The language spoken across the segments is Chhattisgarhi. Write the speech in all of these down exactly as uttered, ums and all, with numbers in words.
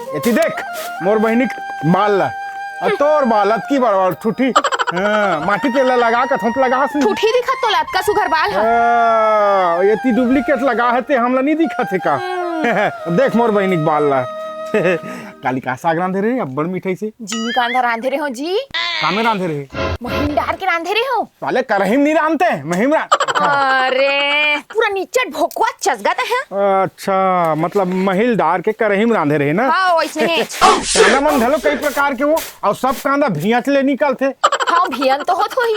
एती देख, मोर बहिनी के बाल ला। अउ तोर बाल अतकी बड़ बड़ ठुठी। हाँ, माटी तेल ला लगा के थोप लगा हस नहीं। ठुठी दिखत तोला, अतका सुघर बाल ह। हाँ, एती duplicate लगा हे ते हमला नहीं दिखत हे का? देख मोर बहिनी के बाल ला। काली का साग रांधे रहे, अब्बड़ मिठाई से। जिमी कांदा रांधे रहे हो जी। कामे रांधे रहे? महीन डार के रांधे रहे हो। साले करही म नहीं रांधते, महीन रांध। अरे, पूरा निचट भोकवा चसगत है। अच्छा, मतलब महीन डार के करही म रांधे रहे ना? हाँ, वैसे ही। कांदा मन घलो कई प्रकार के हो, अउ सब कांदा भियंच ले निकलथे। हाँ, भियन तो होत होही।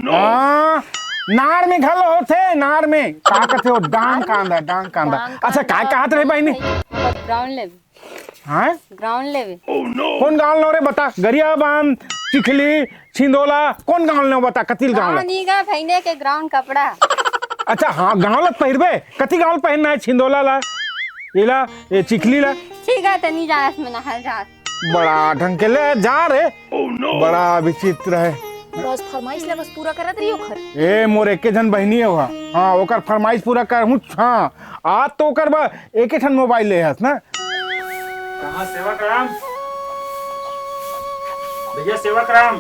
हाँ, नार में घलो होथे, नार में। का कथे हो? डांग कांदा, डांग कांदा। डांग अच्छा, कांदा। काय कहत रहे बहिनी? Ground level। हाँ? Ground level। कोन गाँव लो रे बता? गरियाबंद, चिखली, छिंदोला, कोन गाँव लो बता? कतिल गाँव ला? नी गा, भैने के ground कपड़ा। अच्छा, हाँ, गाँव ला पहिरबे? कति गाँव ला पहिरना है? छिंदोला ला, एला, ए चिखली ला? ठीक है, त नी जास में नहल जास। बड़ा ढंग के ले जा रे। बड़ा विचित्र है। बस फरमाइश ला बस पूरा करत रही ओखर। ए, मोर एके झन बहिनी हे ओहा। हाँ, ओकर फरमाइश पूरा करहूँ। हाँ, आज तो ओकर बर एके ठन mobile ले हस ना। कहाँ सेवक राम? भैया सेवक राम।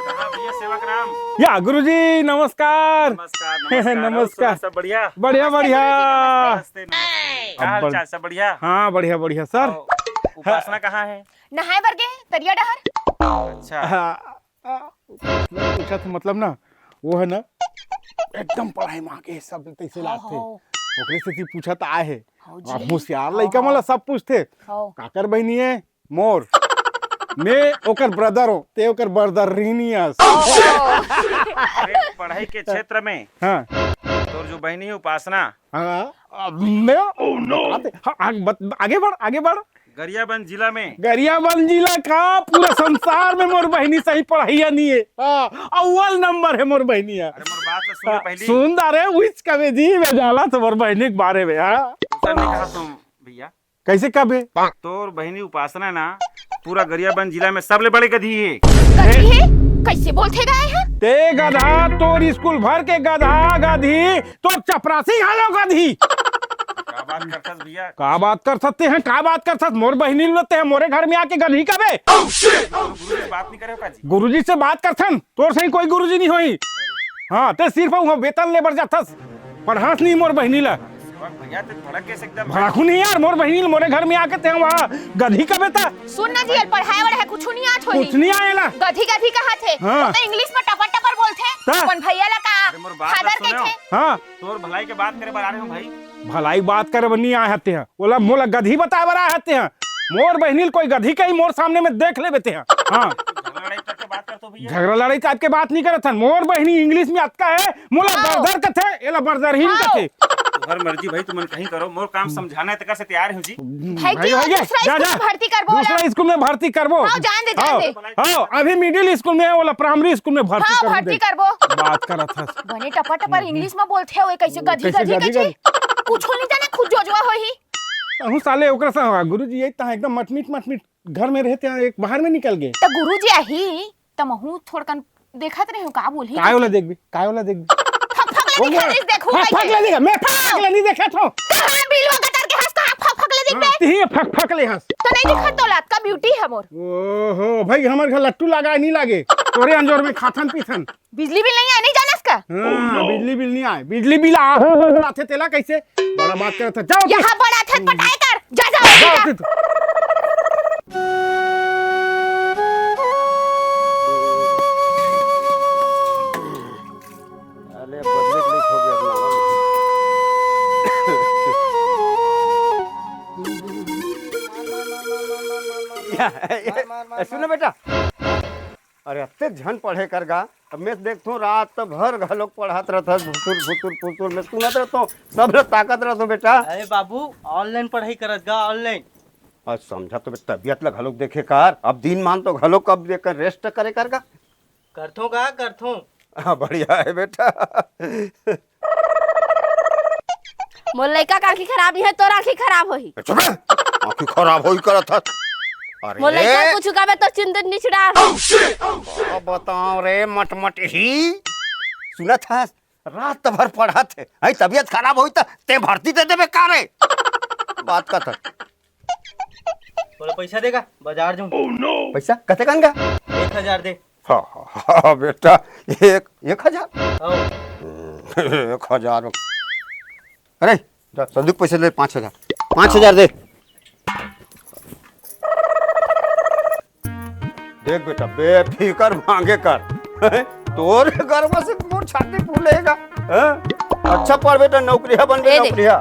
कहाँ भैया सेवक राम? या गुरुजी, नमस्कार। नमस्कार, नमस्कार। नमस्कार। और सब बढ़िया? बढ़िया, नमस्ते बढ़िया। गुरुजी, नमस्ते। नमस्ते, नमस्ते। का हाल चाल, सब बढ़िया? हाँ, बढ़िया, बढ़िया, सर। और उपासना कहाँ है? नहाए बर गे, तरिया डहर। अच्छा। हाँ, आ, पूछत मतलब ना, वो है ना, एकदम पढ़ाई में आगे, सब तैसे हाँ, लागथे। हाँ। ओकरे सेती पूछत आए हे। हाँ जी। अब होशियार हाँ, लइका मन ला हाँ। सब पूछथे। हाँ। काकर बहिनी हे? मोर। मैं ओकर brother हों, ते ओकर brother रहनी आस। ओहो। अरे, पढ़ाई के क्षेत्र में हाँ। तोर जो बहिनी हे उपासना, हाँ, अब मैं बता दे। हाँ, आग-, बत-, आगे बढ़, आगे बढ़। गरियाबंद जिला में। गरियाबंद जिला का पूरा संसार में मोर बहिनी सही पढ़इया नहीं है। हाँ, अव्वल नंबर है मोर बहिनी है। अरे मोर बात ला सुन हाँ, पहली। सुन दा रे, उइच कबे जी, मैं जाला तो मोर बहिनी के बारे में, हाँ। तुझे नहीं कहा तुम भैया। कैसे कबे? तोर बहिनी उपासना ना पूरा गरियाबंद जिला में सबले बड़े गधी है। गधी है? कैसे बोलथे गा ये ह? ते गधा, तोर स्कूल भर के गधा, गधी, तोर चपरासी घलो गधी। का बात करथस भैया? का बात करथस ते ह? का बात करथस? मोर बहिनी ल ते ह मोरे घर में आके गधी कबे? गुरुजी से बात नहीं करे हो का जी? गुरुजी से बात करथन, तोर सही कोई गुरुजी नहीं होई। हाँ, ते सिर्फ वहाँ वेतन ले बर जाथस, पढ़ास नहीं मोर बहिनी ला। सेवक भैया, ते भड़क कैसे एकदम? भड़कू नहीं यार, मोर बहिनी ल मोरे घर में आके ते वहाँ गधी कबे ता। सुन ना जी, एला पढ़ाए वढ़ाए कुछ नहीं आत होही। कुछ नहीं आए ला। गधी गधी कहाथे। हाँ। वो तो English में टपर टपर बोलथे। ता? अपन भैया ला का अरे मोर बात ला father सुनो। कहिथे। हाँ। तोर भलाई के बात करे बर आ रहे हो भाई। भलाई बात करे बर नहीं आए हते हैं। ओला मोला गधी बताए बर आए हते हैं। मोर बहिनी ल कोई गधी कही मोर सामने में देख लेबे ते हैं। हाँ। झगड़ा लड़ाई करके बात कर तो भैया। झगड़ा लड़ाई टाइप के बात नहीं करत हन। मोर बहिनी English में अतका है, मोला हाँ। Brother कथे, एला brother ही हाँ। कथे। तुम्हारी मर्जी भाई, तुमन कहीं करो, मोर काम समझाना है, तेकर से तैयार हूँ जी। भाई भाई, जी, भाई, दूसरा जा, स्कूल जा। में भर्ती करबो दूसरा ओला। स्कूल में भर्ती करबो। हाँ, जान दे, जान हाँ, दे। हाँ, अभी middle स्कूल में है, ओला primary स्कूल में भर्ती हाँ, करबो भर्ती दे। करबो। बात करत हस। बने टपर टपर English में बोलथे हुए, कैसे गधी, कैसे गधी, गधी, कथे? गधी? कुछ नहीं जाने, खुद जोजवा होही। अहू साले ओकरा सा होगा, गुरुजी, ये तहाँ एकदम मटमिट, मटमिट घर में रहते हैं, एक बाहर में निकल गए। त गुरुजी आही, त महू थोड़कन देखत रहे हो, का बोलही? काय वाला देखबी? काय वाला देखबी? फक फक ले ओ दिखा मोर, रही, देखो फक फक भाई। ले दिखा, मैं फक फक हाँ। ले नहीं देखा था। कहाँ बिलवा कतर के हंस, कहाँ फक फक ले दिख हाँ, बे? तिही फक फक ले हंस। तो नहीं दिखा तो लात का beauty है मोर। ओहो, भाई हमर घर लट्टू लगा नहीं लागे। तोरे अंजोर में खाथन पीथन। बिजली बिल नहीं आए, नहीं जानस का? हाँ, बिजली बिल नहीं आए। बिजली बिल आ, आथे तेला कैसे? बड़ा बात करत है। जाओ, जाओ। यहाँ बड़ा थे पटाए कर। जा, जा, जाओ, जा। तू। अरे, बदले के लेट हो गया अपना। या, ए, ए, सुनो बेटा। अरे, अत्ते झन पढ़े कर गा। अब मैं देखथों, रात भर घलोक पढ़त रहथस, भुसुर, भुसुर, भुसुर। मैं सुनत रहथों, सब लोग ताकत रहथों, बेटा। अरे बाबू, online पढ़ाई करत गा, online। आज समझा तो बेटा, तबीयत ला घलोक देखे कर। अब दिन मान तो घलोक अब देकर rest करे कर गा। करथों गा, करथों। हाँ, बढ़िया है बेटा। मोर लइका के आँखी खराब है, तोर आँखी खराब होही। ए, चुप रह। आँखी खराब होही करत हस। अरे। मोर लइका कुछ कहबे तो चिंतित निचुड़ार। का बताओ रे मटमट ही। सुनत हस? रात भर पढ़त हे, अई तबीयत खराब होई त तें भर्ती दे देबे का रे? बात करत हे। बोला, पैसा देगा, बाजार जाऊं। पैसा कते कन का? एक हजार दे। हाँ, हाँ, हाँ, बेटा, एक, एक हजार? हाँ। एक हजार। अरे, जा, संदूक पैसे ले, पाँच हजार। पाँच हजार दे। देख बेटा, बेफिकर मांगे कर। तोर गर्व से मोर छाती फूलेगा। हैं? अच्छा पढ़ बेटा, नौकरिया बन बे, ए दे। नौकरिया।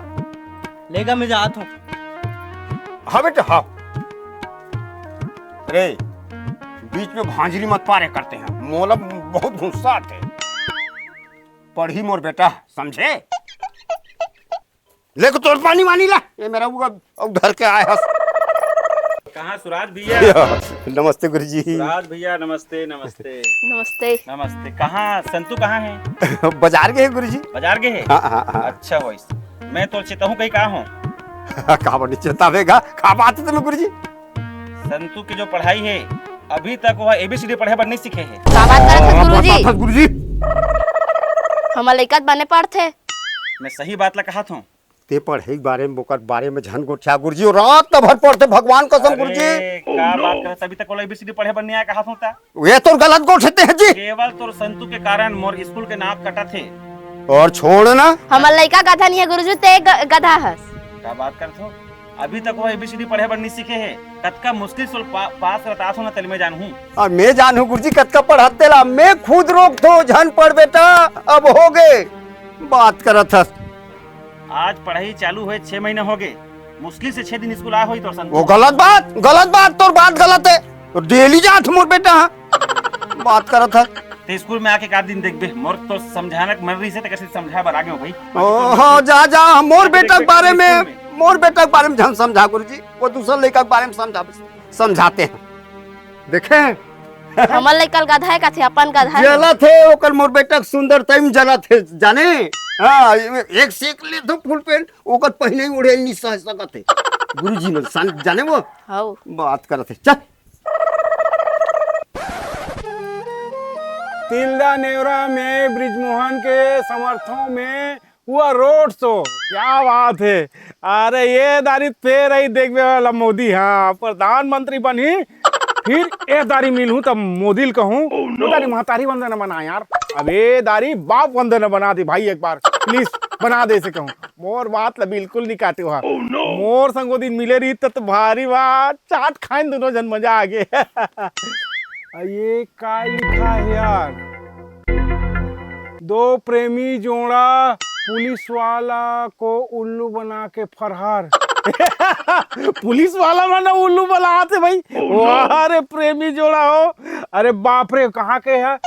लेगा, मैं जात हूँ। हाँ बेटा, हाँ। अरे, बीच में भांजरी मत पारे करते हैं, मोला बहुत गुस्सा आते। पढ़ी मोर बेटा, समझे? ले को तोर पानी वानी ला, ये मेरा वो अब घर के आए हस। कहाँ सुराज भैया? नमस्ते गुरुजी। सुराज भैया, नमस्ते, नमस्ते। नमस्ते। नमस्ते। कहाँ, संतू कहाँ है? बाजार गए हैं गुरुजी। बाजार गए हैं? हाँ, हाँ, हाँ। अच्छा वैस, मैं तो चेताहूँ कहीं कहाँ हूँ। का बनी चेतावेगा? का बात है तुम्हें गुरुजी? संतू की जो पढ़ाई है, अभी तक वह एबीसीडी पढ़े बर नहीं सीखे है। का बात करत हस हाँ, गुरुजी? बात करत हस गुरुजी। हमर लइका त बने पढ़थे। मैं सही बात ला कहत हूँ। ते पढ़े के बारे में, ओकर बारे में झन गोठिया गुरुजी, अउ रात भर पढ़थे, भगवान कसम अरे, गुरुजी। का बात करत, अभी तक ओला एबीसीडी पढ़े बर नहीं आय कहत हूँ ता। ये तो गलत गोठियाथे जी। केवल तोर संतू के कारण मोर स्कूल के नाक कटत हे। अउ छोड़ ना। हमर लइका गधा नहीं है गुरुजी, ते ग-, गधा हस। का बात करत हो? अभी तक वो एबीसीडी पढ़े बर नहीं सीखे है। कतका मुश्किल से पा-, पास रतास हो ना, तली में जानहूँ। अउ मैं जानहूँ गुरुजी, कतका पढ़त तेला, मैं खुद रोकथों, झन पढ़ बेटा, अब हो गे। बात करत हस। आज पढ़ाई चालू होय छह महीना हो गे, मुश्किल से छह दिन स्कूल आय होही तोर संग। वो गलत बात, गलत बात, तोर बात गलत है। तो डेली जात मोर बेटा, हाँ। बात करत है। ते स्कूल में आके का दिन देखबे, मोर तो समझाना के मन रहिस हे, ते कैसे समझाए बर आगे हो भाई? ओहो, जा, जा, मोर बेटा के बारे में, मोर बेटा के बारे में झन समझा गुरुजी, वो दूसरा लड़का के बारे में समझा, समझाते हैं। देखे? हमर लइका ल गधा हे कथे, अपन गधा हे। जलत हे, ओकर मोर बेटा के सुंदरता में जलत हे, जाने? हाँ, एक सीख ले तो फुल पैंट, ओकर पहिने ही ओढ़े नहीं सह सकत हे। गुरुजी मन सन-, जाने वो? हौ। बात करत हे। चल। तिल्दा नेवरा में बृजमोहन के समर्थों में हुआ रोड शो, क्या बात है। अरे ये दारी फेर ही देखबे वाला मोदी, हाँ, प्रधानमंत्री बनही, फिर ए दारी मिलहूँ तब मोदी ल कहूँ, ओ दारी महतारी वंदना बना यार, अब ए दारी बाप वंदना बना दे भाई, एक बार प्लीज बना दे से कहूँ। मोर बात ला बिल्कुल नहीं काटे हा। मोर संग ओ दिन मिले रही त भारी बात, चाट खाइन दोनों झन, मजा आ गे। ये का लिखा है यार? दो प्रेमी जोड़ा पुलिस वाला को उल्लू बना के फरार। पुलिस वाला मन उल्लू बनात हे भाई। वाह रे प्रेमी जोड़ा हो। अरे बाप रे, कहाँ के है?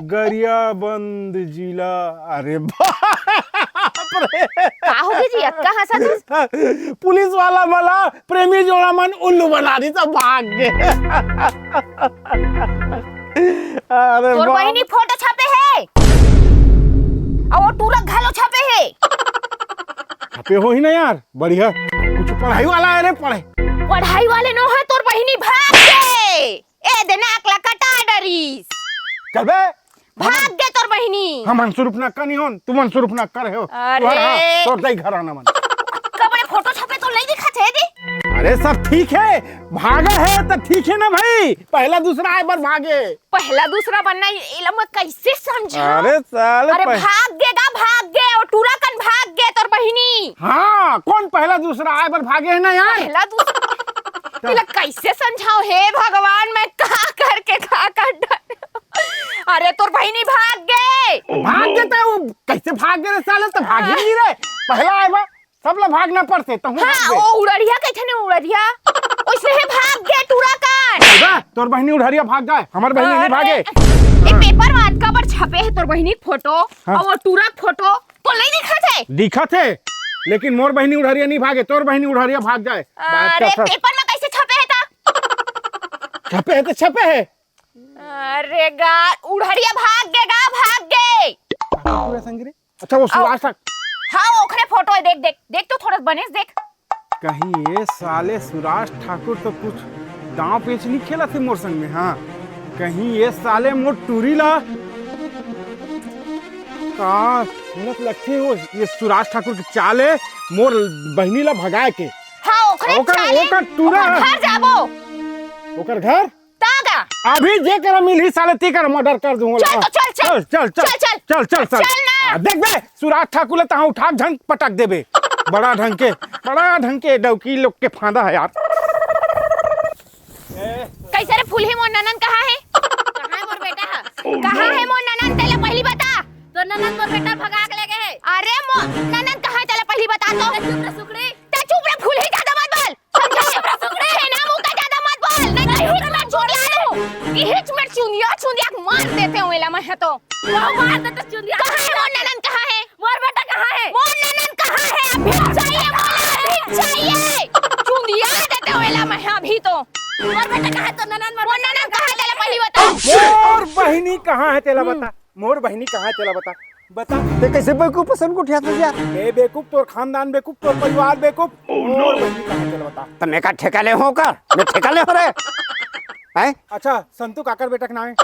गरियाबंद जिला। अरे बाप रे। का हो गे जी, अतका हंसत हस? पुलिस वाला मन ला प्रेमी जोड़ा मन उल्लू बना दी, सब भाग गे। अरे तोर बहिनी फोटो छपे हे, अउ वो टूरा घलो छपे हे। छपे होही ना यार, बढ़िया। कुछ पढ़ाई वाला है रे, पढ़े। पढ़ाई वाले नो है, तोर बहिनी भाग गे। ए दे नाक ला कटा डरिस। चल बे। भाग गे तोर बहिनी। हम अंशुरूप नक्का नहीं होन, तुम अंशुरूप नक्का रहे हो। अरे। तोर, हाँ, तोर दई घर आना मन। कबड़े फोटो छपे तो नहीं दिखत हे दे। अरे सब ठीक है, भागा है तो ठीक है ना भाई, पहला दूसरा आए बर भागे। पहला दूसरा बनना, एला मैं कैसे समझा? अरे साले अरे पह- भाग गे गा, भाग गे, ओ टूरा कन भाग गे तोर बहिनी। हाँ, कौन पहला दूसरा आए बर भागे है ना यार? पहला दूसरा एला कैसे समझाओ, हे भगवान, मैं का करके का कर डारे। अरे तोर बहिनी भाग गे। भाग गे त वो कैसे भाग गे रे साले, त भाग ही नहीं रे। पहला आए बा, सब ला भागना पड़थे, त हूँ हाँ, भाग गे। ओ उड़रिया कहिथे ने उड़रिया, ओइसे हे भाग गे टूरा कन। चल बे, तोर बहिनी उड़रिया भाग गे, हमर बहिनी नहीं अरे, भागे। ए पेपर में अतका बड़ छपे हे तोर बहिनी के फोटो, हाँ। अउ वो टूरा के फोटो, तो नहीं दिखत हे? दिखत हे, लेकिन मोर बहिनी उड़रिया नहीं भागे, तोर बहिनी उड़रिया भाग जाए। बात अरे, कर सक- पेपर में कैसे छपे हे ता? छपे हे तो छपे हे। अरे गा, उड़रिया भाग गे गा, भाग गे। पूरा संग रे। अच्छा, वो सुभाष था। हाँ, ओखरे फोटो हे, देख, देख, देख तो थोड़ा बने से देख। कहीं ये साले सुराज ठाकुर तो कुछ दांव पेच नहीं खेलथे मोर संग में, हाँ। कहीं ये साले मोर टूरी ला का? मोला तो लगथे वो ये सुराज ठाकुर के चाल हे मोर बहिनी ला भगाए के। हाँ, ओकरे ओकर, चाल हे। ओकर टूरा ओकर घर जाबो। ओकर घर? तागा। अभी जे करा मिलही साले ते करा मर्डर कर दूंगा। चल तो चल, चल। चल, चल, चल। चल, चल। चल, चल, चल। चल ना। आ, देख बे, सुराज ठाकुर ला तहाँ उठा के झन पटक देबे। बड़ा ढंग के, बड़ा ढंग के डौकी लोग के फांदा हे यार। कैसे रे फुलही, मोर ननन कहाँ हे? कहाँ हे मोर बेटा ह? कहाँ हे मोर ननन, तेला पहिली बता। तोर ननन मोर बेटा भगा के ले गे हे। अरे मोर ननन कहाँ हे, तेला पहिली बता तो। अरे चुप रे सुकड़ी। ते चुप रे फुलही, जादा मत बोल। समझे? चुप रे सुकड़ी। हे ना मुंह का जादा मत बोल। नहीं तो हिच में चुंदिया दूं। हिच में चुंदिया, चुंदिया मार देते हूँ एला मैं तो। वो मार देते चुंदिया। कहाँ हे मोर ननन, कहाँ हे? मोर बेटा कहाँ हे? मोर ननन कहाँ हे? अभी चाहिए मोला, अभी चाहिए। चुंदिया देते हो एला मैं अभी तो। मोर बेटा कहाँ हे? तो ननन मोर मोर ननन कहाँ हे? तेला पहिली बता। मोर बहिनी कहाँ हे तेला बता। मोर बहिनी कहाँ हे तेला बता। बता। ते कैसे बेवकूफ पसंद को उठिया था यार? ए बेवकूफ, तोर खानदान बेवकूफ, तोर परिवार बेवकूफ। मोर बहिनी कहाँ हे तेला बता। त मैं का ठेका ले हों कर? मैं ठेका ले हों रे? हैं? अच्छा, संतू काकर बेटा के नाम हे?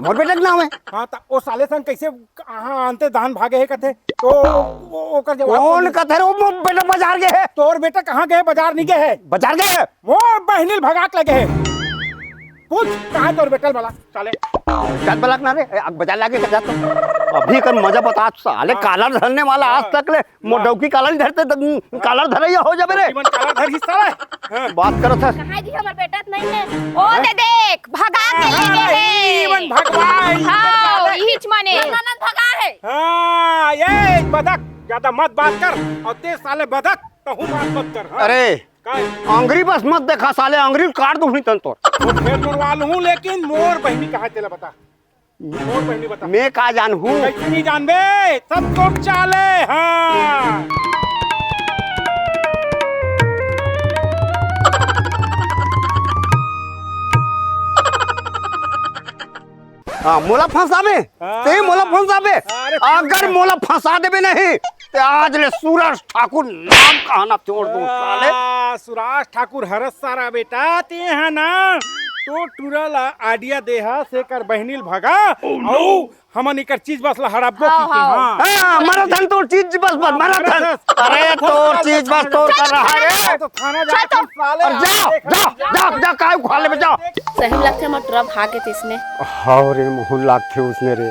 मोर बेटा के नाम हे। हाँ, त ओ साले संग कैसे कहाँ आनते धान भागे हे कथे? तो ओ-, ओकर जवाब कौन कौन दे? कथे रे? वो मो-, बेटा बाजार गे हे। तोर बेटा कहाँ गे हे? बाजार नहीं गे हे। बाजार गे हे। मोर बहिनी ल भगा के ले गे हे। पूछ, कहाँ हे तोर बेटा ल बला, साले? चल बला के ना रे, ए, आग बाजार लागे के जा तो। अभी कर मजा बता, साले हाँ। कालर धरने वाला आज हाँ। तक ले, मोर हाँ। डौकी कालर नहीं धरते, त, कालर धरैया हो जाबे रे। डौकी मन कालर धरही साले। हाँ। बात करत हस। कहाँ हे जी हमर बेटा त नहीं हे? ओ दे देख, भगा के ले गे हे। हाँ, ई मन भगवा, ई मन हाँ, भगवा। इहिच माने। ननद भगा हे। हाँ, ये बदक, ज्यादा मत बात कर। अउ ते साले बदक, तहूँ बात मत कर, हाँ। अरे, काय? अंगरी बस मत देखा साले, अंगरी काट दूँ तन तोर। वो फेर मरवा लूँ, लेकिन मोर बहिनी कहाँ हे तेला बता। मोर बहिनी बता। मैं का जानहूँ? कैसे नहीं जानबे? सब तोर चाल हे, हाँ। हाँ, मोला फंसाबे? हाँ। ते मोला फंसाबे? अरे, अगर मोला फंसा देबे नहीं, ते आज ले सूरज ठाकुर नाम कहा ना छोड़ दूँ, साले। आ, सूरज ठाकुर हरस सारा बेटा, ते हा ना, तोर टूरा ला idea दे हस, एकर बहिनी ल भगा, अउ हमन एकर चीज बस ला हड़पबो हाँ, कीथे, हाँ। हाँ। हाँ, मरत हन तोर चीज बस, बस, हाँ, मरत हन। मरत हन। अरे, तोर चीज बस तोर कर रहा है रे। तो थाना जा, चल तो। साले, और जा, देख, जा, जा। जा, जा, काय उखाड़ लेबे, जा। सही में लगथे, हमर टूरा भाग गे तइसने। हाव रे, महूँ ल लागथे उसने रे।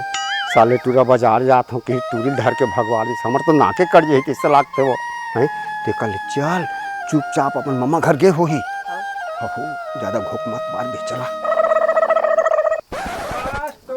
साले टूरा बाजार जात हों, कि टूरी ल धर के भगवा दिस, हमर तो नाके कट जाही, कइसे लागथे वो, हैं? ते कल चल, चुपचाप अपन ममा घर गे होही। हाँ। हहू, जादा घोख मत मार बे, चला।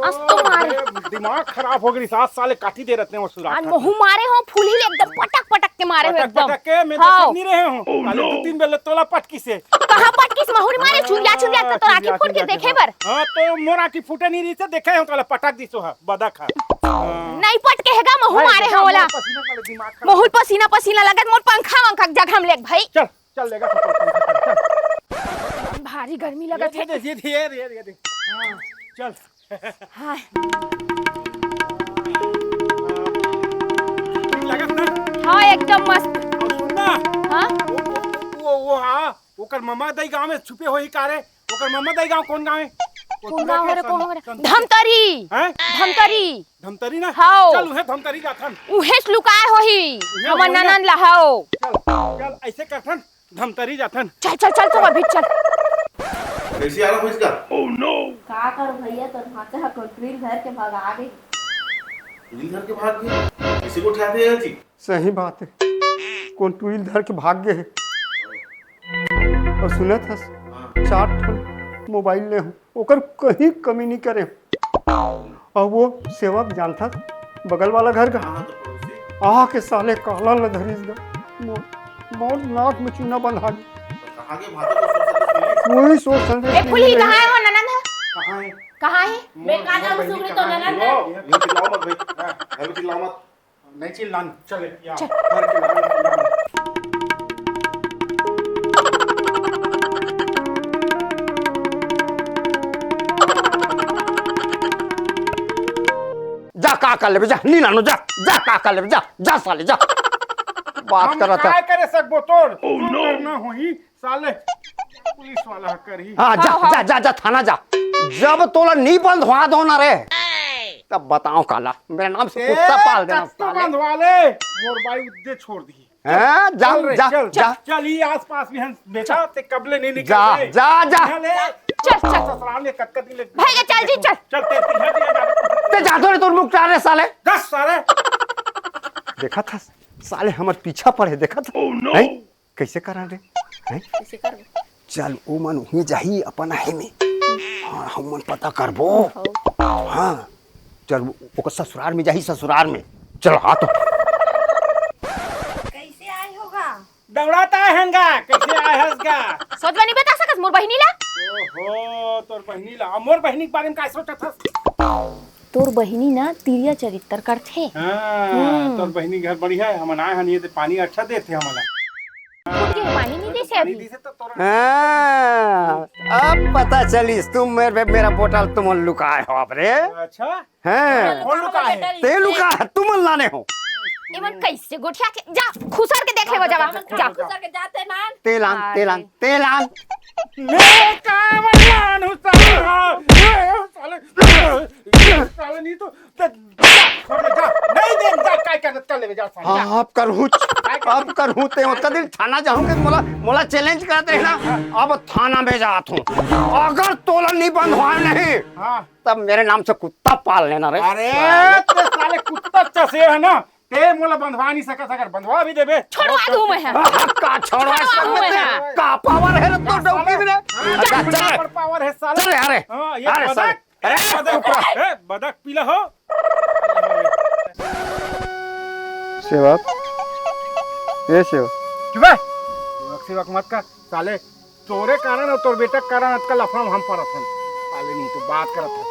आज तो मारे। दिमाग खराब हो गे, सास साले काटी दे रहते हैं वो सुराख आज खाते। महूँ मारे हों, फुलही ल एकदम पटक पटक के मारे हों पटक एकदम। पटक के, मैं हाँ। देखे नहीं रहे हों। साले दू तीन बेर ले तोला पटकिस हे। कहाँ पटकिस? महूँ ल मारे, चुंदिया, चुंदिया, तो तोर आँखी फूट गे देखे बर। हाँ, तो मोर आँखी फूटे नहीं रहिस हे, देखे हों तोला पटक दिस हे, बदक हा। हाँ। नहीं पटके हे गा, महूँ मारे हों ओला। पसीना पड़े, दिमाग खराब। महूँ ल पसीना पसीना लगत, मोर पंखा वंखा के जगह में लेग भाई। चल, चल लेगा, चल, चल, चल, चल। भारी गर्मी लगत हे। ये दे, ये दे, ये दे, ये दे। हाँ, चल। हाँ। ठीक लगत ना? हाँ, एकदम मस्त। अउ सुन ना। हाँ? वो, वो, वो, वो, हाँ, ओकर ममा दाई गाँव में छुपे होही का रे? ओकर ममा दाई गाँव कौन गाँव हे? वो कौन गाँव हरे, कौन हरे? धमतरी। हैं? धमतरी। धमतरी ना? हाँ। चल, उहे धमतरी जाथन। उहेच लुकाए होही। उहे हमर होही ना? ननन ला, हाँ। चल, चल, ऐसे करथन। धमतरी जाथन। चल, चल, चल, तू अभी चल। कैसे आला हो इसका? का करो भैया, तोर भांचा ह कोटरील धर के भगा गे। कोटरील धर के भाग गए? कैसे गोठियाथे यार जी? सही बात हे, कोटरील धर के भाग गे हे। अउ सुनत हस, हाँ। चार ठन मोबाइल ले हूँ, ओकर कहीं कमी नहीं करे हूँ। अउ वो सेवक जानथस, बगल वाला घर का, हाँ, तो पड़ोसी। आके साले कालर ल धरिस गा। मोर, मोर नाक में चूना बंधा गे। तो कहाँ के भागे तो सोच सकते हैं। वही सोच सकते ए, हैं। फुलही, कहाँ हे वो ननद ह? कहाँ हे? कहाँ हे? मैं का जानहूँ, सुगरी तो ननद हे। यो, यो चिल्लाओ मत भाई। हाँ, अभी चिल्लाओ मत। नहीं चिल्लान, चल, या, चल। घर के बाहर चिल्लान। जा, का कर लेबे, जा, नी लानो, जा, जा, का कर लेबे, जा, जा साले, जा। बात हम करत हे। काय करे सकबो तोर? Oh, no। करना होही, साले, पुलिस वाला करही। हाँ, जा, हाँ, हाँ। जा, जा, जा, थाना जा। जब तोला नी बंद हुआ दो ना रे, तब बताओ काला, मेरा नाम से ए, कुत्ता पाल देना कत्तो साले। बंधवा ले, मोर बाई उद्दे छोड़ दी। हैं? जा, चल रे, जा, चल, जा। चल, ये आसपास भी हम बेटा, ते कबले नहीं जा, निकलेंगे। जा, जा। चल, ले। चल, चल। ससुराल में कतका दिन ले भैया, चल जी, चल। चल, ते, ते, ते, ते, ते जा तो रे, तोर मुख रे साले। दस साले। देखा था, साले हमर पीछा पड़े, देखा था। Oh, no। हैं? कैसे करा रे? हैं? कैसे करबो? चल, ओ मन उहें जाही अपन आहे में। हाँ, हम मन पता करबो। हाँ। हाँ। चल, ओकर ससुरार में जाही, ससुरार में। चल, हाँ तो। कैसे आए होगा? दौड़ाता है हंगा, कैसे आए हस गा? सोच बनी बता सकस मोर बहिनी ला? ओहो, तोर बहिनी ला। मोर बहिनी के बारे में का सोचत हस? तोर बहिनी ना तिरिया चरित्र करथे। हाँ, हम्म। तोर बहिनी घर बढ़िया है, हमन आए हन, ये दे पानी अच्छा देथे हमन ला। खुद के पानी नहीं दे से पानी अभी। दी से तो तोर हाँ, अब पता चलिस तुम मेरे, मेरा बोतल तुम लुकाए हो अब रे। अच्छा। हैं? कौन लुका है? ते लुका है, तुमन लाने हो। एमन कैसे गोठिया के, जा, खुसर के देख लेबो, जावा, जा। खुसर के जाते ना। तेल आन, अरे। तेल आन, तेल आन। ले, का भगवान हो साले? ए, साले, साले नहीं तो, जा, जा, नहीं दे, जा, काय करत कर लेबे, जा, साले, जा। आप करहूँ, काय करत आप करहूँ, ते ओतका दिन थाना जाहूँ के मोला, मोला challenge करत रहे ना, अब थाना में जात हूँ। अगर तोला नहीं बंधवाए नहीं, हाँ। तब मेरे नाम से कुत्ता पाल लेना रे। अरे, साले। ते साले कुत्ता चसे है ना, ते मोला बंधवा नहीं सकत, अगर बंधवा भी देबे। छोड़वा दूं मैं। आहा, का छोड़वा छोड़वा सकत दूं मैं। का power है रे तो डौकी में रे? हाँ, जा, चल। Super power है साले। चल रे, अरे। हाँ, ये अरे, बदक, साले। अरे, बदक, चुप रह। ए, बदक पीला हो। सेवक, ए सेवक। चुप है। सेवक, सेवक मत कर, साले। तोरे कारण और तोर बेटा के कारण अतका लफड़ा में हम परत हन। साले नहीं तो बात करत हन।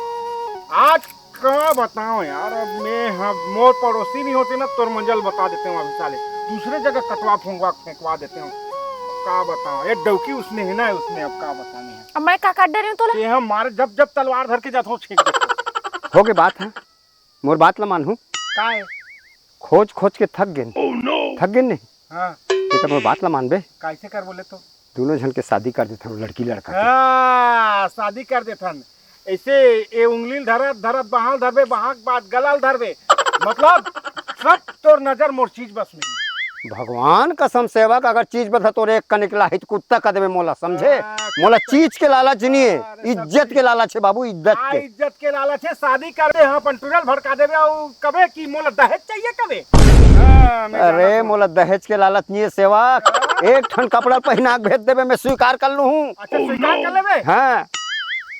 आज का बताओ यार, अब मैं, हाँ, मोर पड़ोसी नहीं होते ना, तोर मंजल बता देते हूँ अभी साले। दूसरे जगह कटवा फुंकवा फेंकवा देते हूँ। का बताओ, ये डौकी उसने है ना, उसने अब का बताने हैं। अब मैं का काट डरे हूँ तोला? ये हम मारे जब, जब तलवार धर के जाता हूँ, छींक देते हैं। हो गए बात, हाँ? मोर बात ला मानहू। का है? खोज खोज के थक गेन। थक गेन नहीं? हाँ। तेकर मोर बात ला मानबे? कैसे कर बोले तो? दोनों झन के शादी कर देथन, लड़की लड़का के। हाँ, शादी कर देथन। ऐसे ये उंगली धरत धरत बहाल धरबे, बहाक बाद गलाल धरबे। मतलब, सब तोर नजर मोर चीज बस में। भगवान कसम सेवक, अगर चीज बस तोर एक कनिक ला हित कुत्ता कर देबे मोला, समझे? हाँ, मोला कुत्ता। चीज के लालच नहीं है, अरे, सब इज्जत चीज। के लालच है बाबू, इज्जत हाँ, के। इज्जत के लालच है, शादी कर दे, हाँ, अपन टुरल भड़का देबे, और कबे कि मोला दहेज चाहिए कबे? हाँ, मैं अरे, जानत हूँ। मोला दहेज के लालच नहीं है सेवक, हाँ। एक ठन कपड़ा पहना के भेज देबे, मैं स्वीकार कर लूँ हूँ। अच्छा, स्वीकार कर लेबे? हाँ।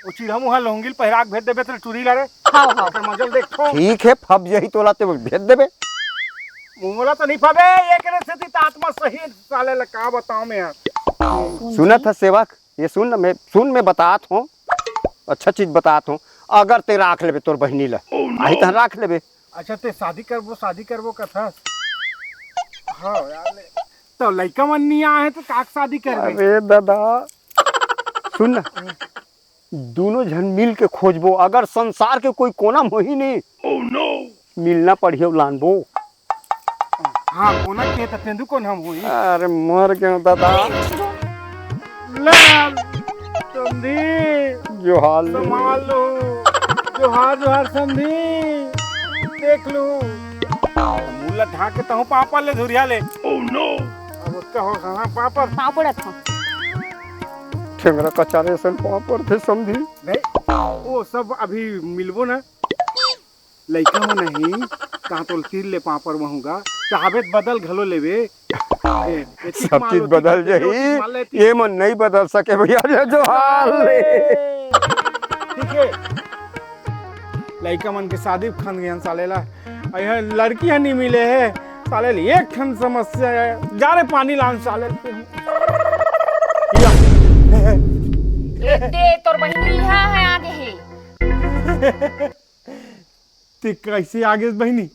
वो चिढ़ा मुहा लुंगी ल पहिरा के भेज देबे, तेरे टुरी ला रे। हाँ, हाँ। ओकर मजल देख तो। ठीक है, फब यही तोला ते भेज देबे। मोला तो नहीं फबे, ये करे से ती आत्मा सही साले ला का बताऊं मैं यार। सुनत ह सेवक, ये सुन ना, मैं सुन, मैं बतात हूँ, अच्छा चीज बतात हूँ। अगर ते राख लेबे तोर बहिनी ला, आही तहन राख लेबे। अच्छा, ते शादी करबो, शादी करबो कथस? हाँ यार, ले। तो लइका मन नहीं आए हैं तो काक शादी करबे? अरे दादा, सुन ना, दोनों झन मिल के खोजबो, अगर संसार के कोई कोना में होही नहीं, मिलना पड़ही अउ लानबो। हाँ, कोना के त तेंदू कोन हम होई? अरे मर गए दादा। ले, समधी। जोहार ले। संभाल लो। जोहार, जोहार समधी। देख लू। मुल्ला ढाक के तहूँ पापा ले धुरिया ले। अब कहो कहाँ पापा? पाँव पड़त हूँ। ठेंगरा कचारे सन पाँव पड़थे समधी। नहीं, वो सब अभी मिलबो ना। लइका मन नहीं, कहाँ तोल तीर ले पाँव परवहूँ गा। चाहबे त बदल घलो लेबे। ए, एती सब माल चीज ओती बदल कर दे, जाही, ओती माल एती। ये मन नहीं बदल सके भैया, ले जोहार ले। ठीक है। लइका मन के शादी खन गयन साले ला। अउ यहाँ लड़की ह नहीं मिले है। साले ले एक ठन समस्या है। जा रे पानी लान साले ले। या। ए दे, तोर बहिनी इहाँ है, आगे है। ते कैसे आगे बहिनी?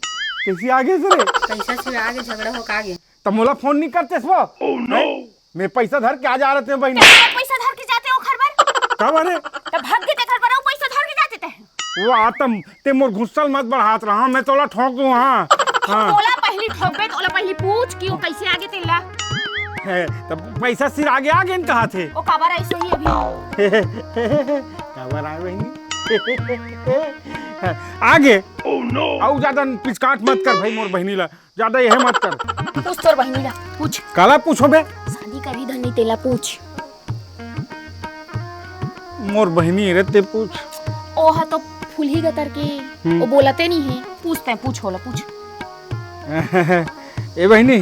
कैसे आगे रे? पैसा से आगे झगड़ा हो का आगे? त मोला फोन नहीं करते वो? Oh, no! हैं? मैं पैसा धर के आ जा रहे थे बहिनी। ते पैसा धर के जाते हो घर पर? का बारे? त भाग के ते घर पर आओ, पैसा धर के जाते ते। वो आतम, ते मोर गुस्सा मत बढ़ात रहा, मैं तोला ठोक दूँ, हाँ। हाँ। तोला पहली ठोकबे, तोला पहली पूछ कि वो कैसे आगे तेला। है, तब पैसा सिर आगे आगे न कहा थे। ओ काबर आई सोई अभी? काबर आए बहिनी? आगे। अउ ज्यादा पिचकाट मत कर भाई मोर बहिनी ला, ज्यादा यह मत कर। पूछ तोर बहिनी ला, पूछ। काला पूछो बे? शादी करही धनी तेला पूछ। मोर बहिनी रे, ते पूछ। ओहा तो फुलही गतर के, हम्म। वो बोलते नहीं है। पूछ तैं, पूछ, होला पूछ। ए बहिनी।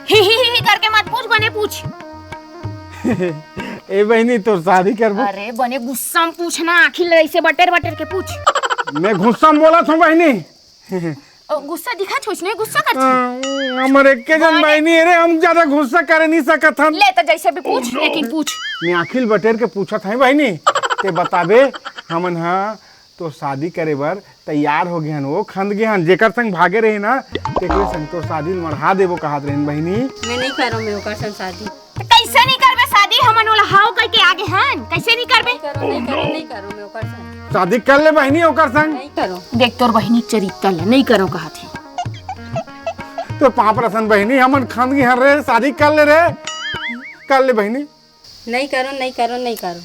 ही ही ही ही करके मत पूछ, बने पूछ। ए बहिनी, तोर शादी करबो? अरे बने गुस्सा में पूछ ना, आँखी लड़ाई से बटेर बटेर के पूछ। मैं गुस्सा में बोलत हूँ बहिनी। ओ, गुस्सा दिखा छोइस ने, गुस्सा कर छी। हमर एक्के जन बहिनी हे रे, हम ज्यादा गुस्सा करे नहीं सकत हन। ले तो जैसे भी पूछ, लेकिन पूछ। मैं आँखी ल बटेर के पूछत हूँ बहिनी, ते बताबे, हमन हा तो शादी करे बर तैयार हो गए हन, वो खंद गए हन, जेकर संग भागे रहे ना, तेकरे संग तो शादी मढ़ा देबो कहत रहेन बहिनी। मैं नहीं करूँ, मैं ओकर संग शादी। तो कैसे नहीं करबे शादी? हमन ओला हाव कह के आगे हन, कैसे नहीं करबे? नहीं करो, नहीं करो, नहीं करो, मैं ओकर संग। शादी कर ले बहिनी ओकर संग। नहीं करो। देख तोर बहिनी चरित्र ला, नहीं करो कहत हे। तो पाप रसन बहिनी, हमन खंद गए हन रे, शादी कर ले रे, कर ले बहिनी। नहीं करो, नहीं करो, नहीं करो।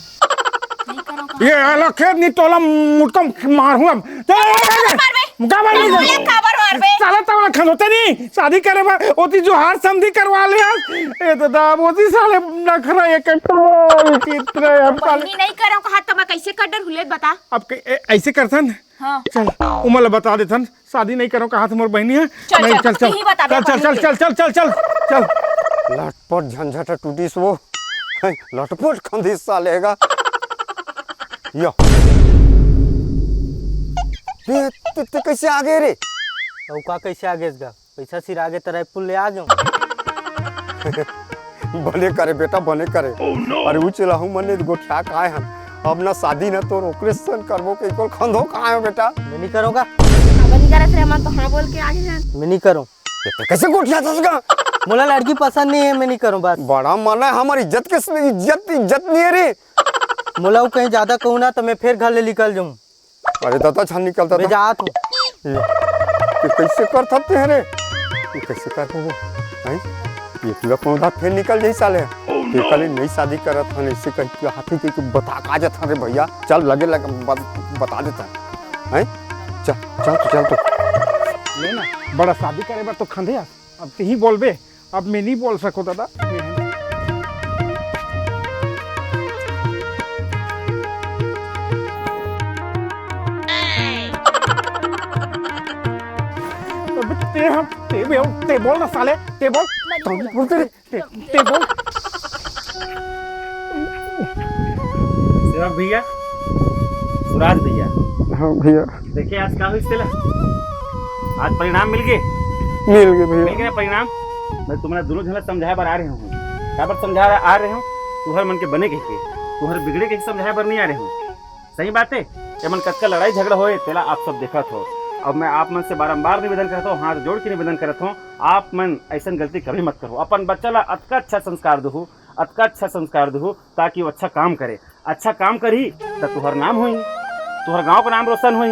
ये अलखे नी तोला मुटका मारहूं अब। चल, चल, चल, चल। मारबे। मुका मार ले। बोले काबर मारबे? साला तवला खंद होते नहीं। शादी करे बर ओती जो हार समधी करवा ले आज। ए दादा, अब ओती साले नखरा एक एक चित्र है, हम साले। बहिनी नहीं करो कहा तो मैं कैसे कर डर हुले बता। अब के-, ए-, ऐसे करथन। हाँ। चल, उमर ला बता देथन। शादी नहीं करो कहा मोर बहिनी हे। चल, नहीं, चल, चल, चल। यही बता दे चल, चल, बहिनी चल, के। चल, चल, चल, चल, चल। लटपट झंझट टूटिस वो। हैं, लटपट खंदिस साले गा। यो। ते, ते, ते कैसे आ गए रे? अउ का कैसे आ गए गा? पैसा सिर आगे त रायपुर ले आ जाऊं। बने करे बेटा, बने करे। अरे उ चलाहू मने गोठिया काय हन। अब ना शादी ना तोर ओकरे सन करबो के कोल खंदो काय हो बेटा? मैं नहीं करूंगा। अब नहीं करत रे, हम तो हाँ बोल के आगे हैं। मैं नहीं करूं। ये तो कैसे गोठिया था उसका? मोला लड़की पसंद नहीं है, मैं नहीं करूं बस। बड़ा मन है हमर इज्जत के, इज्जत, इज्जत नहीं है रे। मोला उ कहीं ज्यादा कहूं ना तो मैं फिर घर ले निकल जाऊं। अरे दादा, छान निकलता मैं था। जात हूँ। ये, ये कैसे कर सकते हैं रे? ये कैसे कर सकते हैं? हैं? ये पूरा पौधा फिर निकल जाई साले। ये कल नई शादी करत हन, ऐसे कह के हाथी के तू बता का जात हन रे भैया। चल लगे लगे बत-, बता देता है। हैं? चल, चल तो, चल तो। ले ना, बड़ा शादी करे बर तो खंदे आ। अब तिही बोलबे, अब मैं नहीं बोल सको दादा। अब ते हम, ते बे-, ते बोल ना साले, ते बोल। मैं नहीं बोलूँ। बोलते रे, ते, ते बोल। सेवक भैया, सुराज भैया। हाँ भैया। देखिए आज का होइस तेला, आज परिणाम मिल गए। मिल गए भैया। मिल गए परिणाम। मैं तुम्हारा दोनों झन ला समझाए बर आ रहे हूँ। काबर समझाए आ रहे हूँ? तुहर मन के बने कहिके, तुहर बिगड़े कहिके समझाए बर नहीं आ रहे हूँ। सही बात है, एमन कतका लड़ाई झगड़ा होए, तेला आप सब देखत हो। अब मैं आप मन से बारंबार निवेदन करत हूँ, हाथ जोड़ के निवेदन करत हूँ, आप मन ऐसन गलती कभी मत करो। अपन बच्चा ला अतका अच्छा संस्कार दहू, अतका अच्छा संस्कार दहू, ताकि वो अच्छा काम करे। अच्छा काम करही, त तुहर नाम होही, तुहर गांव का नाम रोशन होही,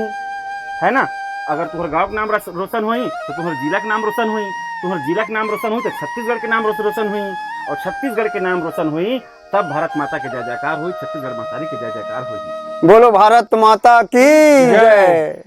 है ना? अगर तुहर गांव का नाम रस-, रोशन होही, तो तुहर जिला का नाम रोशन होही, तुहर जिला का नाम रोशन होही, तो छत्तीसगढ़ के नाम रोश-, रोशन होही, और छत्तीसगढ़ के नाम रोशन होही, तब भारत माता के जय जयकार होही, छत्तीसगढ़ महतारी के जय जयकार होही। बोलो भारत माता की जय। जय।